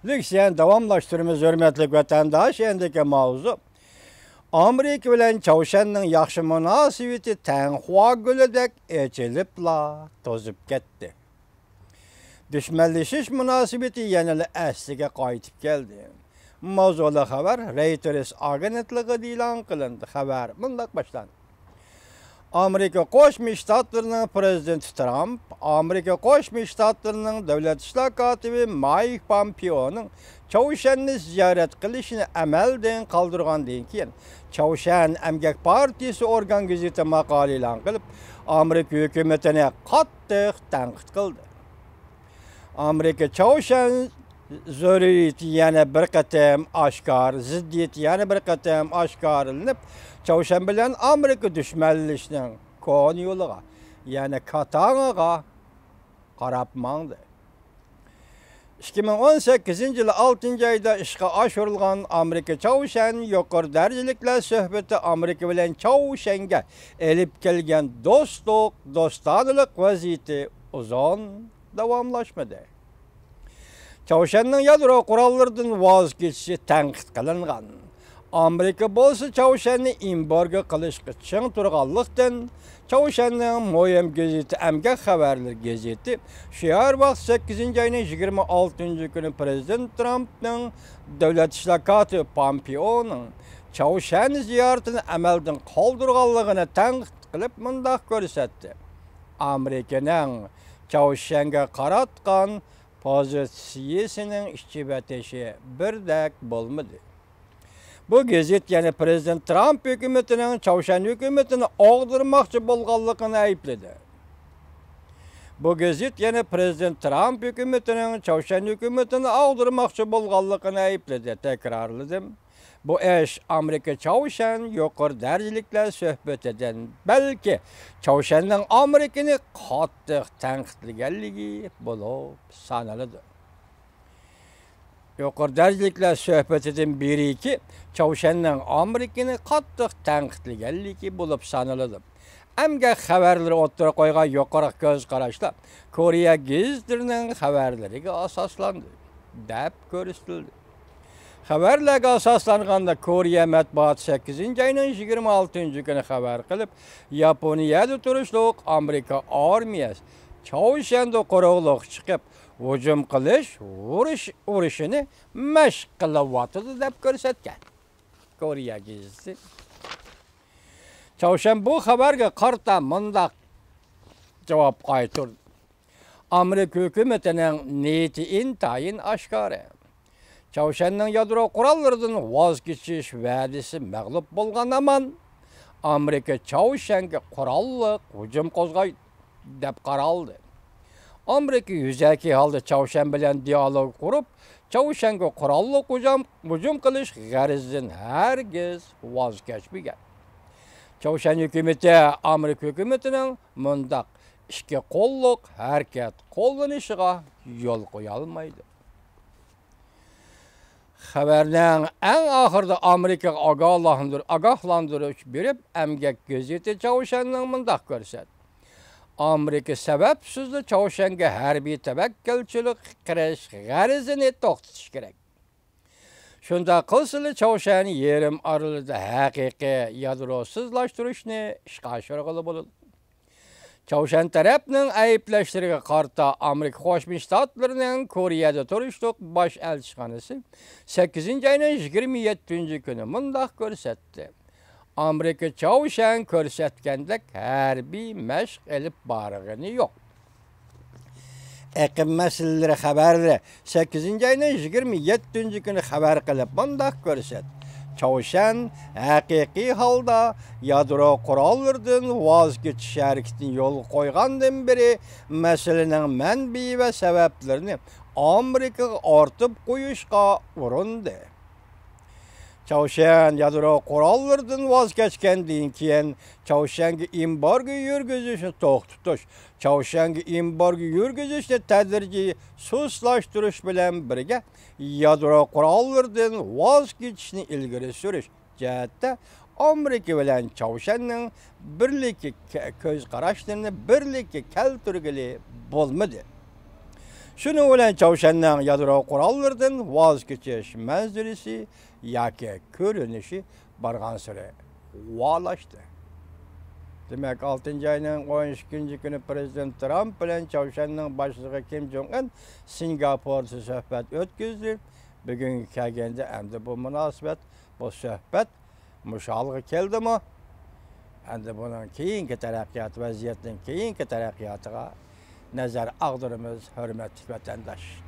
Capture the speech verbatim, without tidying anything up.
لېكسىيەنى داۋاملاشتۇرىمىز، ھۆرمەتلىك ۋەتەنداش. ئەندىكى ماۋزۇ: ئامېرىكا بىلەن چاۋشيەننىڭ ياخشى مۇناسىۋىتى تەڭخۇا گۈلىدەك ئېچىلىپلا توزۇپ كەتتى. دۈشمەنلىشىش مۇناسىۋىتى يەنىلا ئەسلىگە قايتىپ كەلدى. ماۋزۇلۇق خەۋەر رەيتېرس ئاگېنتلىقىدا ئېلان قىلىندى. خەۋەر مۇنداق باشلاندى: ئامېرىكا قوشما شتاتلىرىنىڭ پىرېزىدېنتى ترامپ ئامېرىكا قوشما شتاتلىرىنىڭ دۆلەت ئىشلار كاتىپى مايك پامپېئونىڭ چاۋشيەننى زىيارەت قىلىشىنى ئەمەلدىن قالدۇرغاندىن كېيىن، چاۋشيەن ئەمگەك پارتىيىسى ئورگان گېزىتى ماقالە ئېلان قىلىپ، ئامېرىكا ھۆكۈمىتىنى قاتتىق تەنقىد قىلدى. ئامېرىكا چاۋشيەن زۆرۈرىيىتى يەنە بىر قېتىم ئاشكارا، زىددىيىتى يەنە بىر قېتىم ئاشكارىلىنىپ، چاۋشيەن بىلەن ئامېرىكا دۈشمەنلىشىشنىڭ كونا يولىغا، يەنى كاتاڭىغا قاراپ ماڭدى. ئىككى مىڭ ئون سەككىزىنچى يىل ئالتىنچى ئايدا ئىشقا ئاشۇرۇلغان ئامېرىكا چاۋشيەن يۇقىرى دەرىجىلىكلەر سۆھبىتى ئامېرىكا بىلەن چاۋشيەنگە ئېلىپ كەلگەن دوستلۇق، دوستانىلىق ۋەزىيىتى ئۇزۇن داۋاملاشمىدى. چاۋشيەننىڭ يادرو قوراللىرىدىن ۋاز كېچىشى تەنقىد قىلىنغان. ئامېرىكا بولسا چاۋشيەننى ئېمبارگو قىلىشقا چىڭ تۇرغانلىقتىن، چاۋشيەننىڭ مۇھىم گېزىتى ئەمگەك خەۋەرلىرى گېزىتى شۇ ھەر ۋاقىت سەككىزىنچى ئاينىڭ يىگىرمە ئالتىنچى كۈنى پىرېزىدېنت ترامپنىڭ دۆلەت ئىشلار كاتىپى پامپېئونىڭ چاۋشيەن زىيارىتىنى ئەمەلدىن قالدۇرغانلىقىنى تەنقىد قىلىپ مۇنداق كۆرسەتتى: ئامېرىكىنىڭ چاۋشيەنگە قاراتقان پوزىتسىيىسىنىڭ ئىچى ۋە تېشى بىردەك بولمىدى. بۇ گېزىت يەنە پىرېزىدېنت ترامپ ھۆكۈمىتىنىڭ چاۋشيەن ھۆكۈمىتىنى ئاغدۇرماقچى بولغانلىقىنى ئەيىبلىدى. بۇ گېزىت يەنە پىرېزىدېنت ترامپ ھۆكۈمىتىنىڭ چاۋشيەن ھۆكۈمىتىنى ئاغدۇرماقچى بولغانلىقىنى ئەيىبلىدى. تەكرارلىدىم. بۇ ئىش ئامېرىكا چاۋشيەن يۇقىرى دەرىجىلىكلەر سۆھبىتىدىن، بەلكى چاۋشيەننىڭ ئامېرىكىنى قاتتىق تەنقىدلىگەنلىكى بولۇپ سانىلىدۇ. يۇقىرى دەرىجىلىكلەر سۆھبىتىدىن بىرىكى، چاۋشيەننىڭ ئامېرىكىنى قاتتىق تەنقىدلىگەنلىكى بولۇپ سانىلىدۇ. ئەمگەك خەۋەرلىرى ئوتتۇرىغا قويغان يۇقىرىقى كۆز قاراشلار كورېيە گېزىتلىرىنىڭ خەۋەرلىرىگە ئاساسلاندى، دەپ كۆرسىتىلدى. خەۋەرلەرگە ئاساسلانغاندا، كورېيە مەتبۇئاتى سەككىزىنچى ئاينىڭ يىگىرمە ئالتىنچى كۈنى خەۋەر قىلىپ، ياپونىيەدە تۇرۇشلۇق ئامېرىكا ئارمىيەسى چاۋشيەندە قورۇقلۇققا چىقىپ، ھۇجۇم قىلىش، ئۇرۇش، ئۇرۇشىنى مەشىق قىلىۋاتىدۇ، دەپ كۆرسەتكەن كورېيە گېزىتى. چاۋشيەن بۇ خەۋەرگە قارىتا مۇنداق جاۋاب قايتۇردى: ئامېرىكا ھۆكۈمىتىنىڭ نىيىتى ئىنتايىن ئاشكارا. چاۋشيەننىڭ يادرو قوراللىرىدىن ۋاز كېچىش ۋەدىسى مەغلۇپ بولغان ھامان، ئامېرىكا چاۋشيەنگە قوراللىق ھۇجۇم قوزغايدۇ، دەپ قارالدى. ئامېرىكا يۈزەكى ھالدا چاۋشيەن بىلەن دىئالوگ قۇرۇپ، چاۋشيەنگە قوراللىق ھۇجۇم، ھۇجۇم قىلىش غەرىزىدىن ھەرگىز ۋاز كەچمىگەن. چاۋشيەن ھۆكۈمىتى ئامېرىكا ھۆكۈمىتىنىڭ مۇنداق ئىككى قوللۇق ھەرىكەت قوللىنىشىغا يول قويالمايدۇ. خەۋەرنىڭ ئەڭ ئاخىرىدا ئامېرىكىغا ئاگاھلاندۇر-، ئاگاھلاندۇرۇش بېرىپ، ئەمگەك گېزىتى چاۋشيەننىڭ مۇنداق كۆرسەتتى: ئامېرىكا سەۋەبسىزلا چاۋشيەنگە ھەربىي تەۋەككۈلچىلىك قىلىش غەرىزىنى توختىتىش كېرەك. شۇنداق قىلسىلا، چاۋشيەن يېرىم ئارىلىدا ھەقىقىي يادروسىزلاشتۇرۇشنى ئىشقا ئاشۇرغىلى بولىدۇ. چاۋشيەن تەرەپنىڭ ئەيىبلەشلىرىگە قارىتا، ئامېرىكا قوشما شتاتلىرىنىڭ كورېيەدە تۇرۇشلۇق باش ئەلچىخانىسى سەككىزىنچى ئاينىڭ يىگىرمە يەتتىنچى كۈنى مۇنداق كۆرسەتتى: ئامېرىكا چاۋشيەن كۆرسەتكەندەك ھەربىي مەشىق ئېلىپ بارغىنى يوق. ئېقىم مەسىلىلىرى خەۋەرلىرى سەككىزىنچى ئاينىڭ يىگىرمە يەتتىنچى كۈنى خەۋەر قىلىپ مۇنداق كۆرسەتتى: چاۋشيەن ھەقىقىي ھالدا يادرو قوراللىرىدىن ۋاز كېچىش ھەرىكىتىنى يولغا قويغاندىن بېرى، مەسىلىنىڭ مەنبىيى ۋە سەۋەبلىرىنى ئامېرىكىغا ئارتىپ قويۇشقا ئۇرۇندى. چاۋشيەن يادرو قوراللىرىدىن ۋاز كەچكەندىن كېيىن، چاۋشيەنگە ئېمبارگو يۈرگۈزۈشنى توختىتىش، چاۋشيەنگە ئېمبارگو يۈرگۈزۈشنى تەدرىجىي سۇسلاشتۇرۇش بىلەن بىرگە، يادرو قوراللىرىدىن ۋاز كېچىشنى ئىلگىرى سۈرۈش جەھەتتە ئامېرىكا بىلەن چاۋشيەننىڭ بىرلىككە كە-، كۆز قاراشلىرىنى بىرلىككە كەلتۈرگىلى بولمىدى. شۇنىڭ بىلەن چاۋشيەننىڭ يادرو قوراللىرىدىن ۋاز كېچىش مەنزىرىسى ياكى كۆرۈنۈشى بارغانسېرى غۇۋالاشتى. دېمەك، ئالتىنچى ئاينىڭ ئون ئىككىنچى كۈنى پىرېزىدېنت ترامپ بىلەن چاۋشيەننىڭ باشلىقى كىم جوڭ ئىن سىنگاپوردا سۆھبەت ئۆتكۈزدى. بۈگۈنگە كەلگەندە ئەمدى بۇ مۇناسىۋەت، بۇ سۆھبەت مۇشۇ ھالغا كەلدىمۇ؟ ئەمدى بۇنىڭ كېيىنكى تەرەققىيات، ۋەزىيەتنىڭ كېيىنكى تەرەققىياتىغا نەزەر ئاغدۇرىمىز، ھۆرمەتلىك ۋەتەنداش.